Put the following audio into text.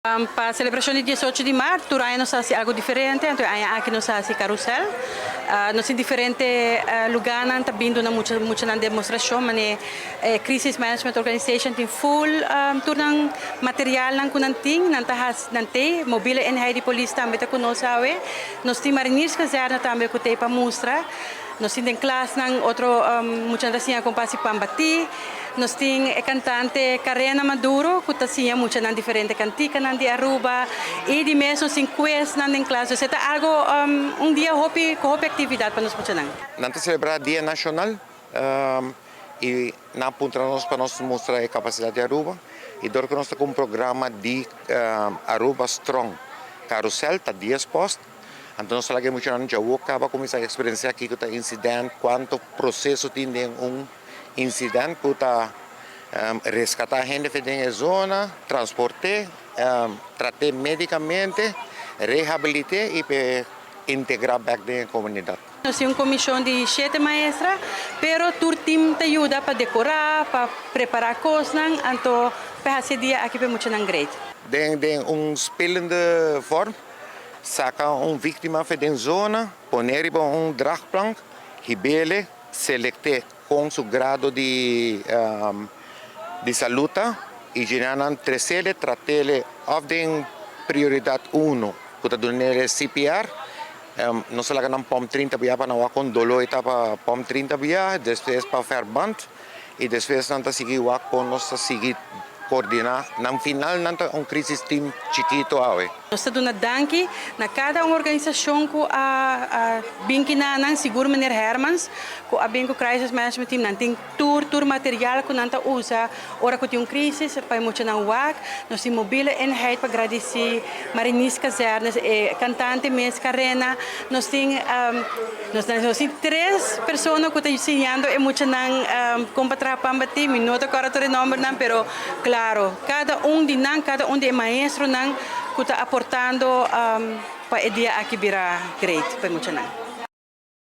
Pa celebracion di 18 di maart, tur aña nos ta haci algo diferente, anto e aña aki nos a haci carrousel. Nos tin diferente lugarnan ta bin duna mucha muchanan demostracion, mane Crisis Management Organization tin full tur nan materialnan cu nan tin, nan ta haci, nan tey, Mobiele Eenheid di Polis tambe ta cu nos awe. Nos tin Marinierskazerne tambe cu tey pa mustra. Nos tin den klasnan otro muchanan ta siña con pa haci pan bati. Nos tin e cantante Karena Maduro cu ta siña muchanan diferente canticanan di Aruba y di mes nos tin quiznan den klas. Dus e ta algo un dia hopi cu hopi actividad pa nos muchanan. Nan ta celebra Dia Nacional y nan a puntra nos pa nos mustra e capacidad di Aruba y dor cu nos ta cu un programa di Aruba Strong Carrousel ta 10 post. Anto nos ta laga e muchanan djawo caba cuminsa experiencia kico ta incident, cuanto proceso tin den un incident cu ta rescata hende fe den e zona, transporte, trate medicamente, rehabilite y pe integra bek den e comunidad. Nos tin un comision di shete maestra, pero tur team ta yuda pa decora, pa prepara cosnan, anto pa haci e dia aki pa e muchanan great. Den un spelende vorm, saca un victima fe den zona, pone riba un draagplank, hibele, Select'é con su grado di di salud ta y djina nan trecele, tratele of den prioridad uno cu ta dunele CPR. Nos ta laga nan pom 30 bia pa nan wak con dolo e ta pa pom 30 bia, despues pa verband y despues nan ta sigui wak con nos ta sigui coordina. Nan final nan ta un crisis team chikito awe. Nos ta duna danki na kada un organisashon ku a bin kina nan, sigur meneer Hermans ku a bin ku Crisis Management Team. Nan tin tur tur material ku nan ta usa ora ku tin un crisis pa e muchanan wak. Nos tin Mobiele Eenheid pa gradisí, Marinierskazerne, e kantante mes Karena. Nos tin nos tin tres persona ku ta siñando e muchanan kon pa traha pan batí. Mi no ta kòrda tur e nòmbernan pero klaro kada un di nan, kada un di e maestronan ku ta aportando pa e dia aki bira great pa e muchanan.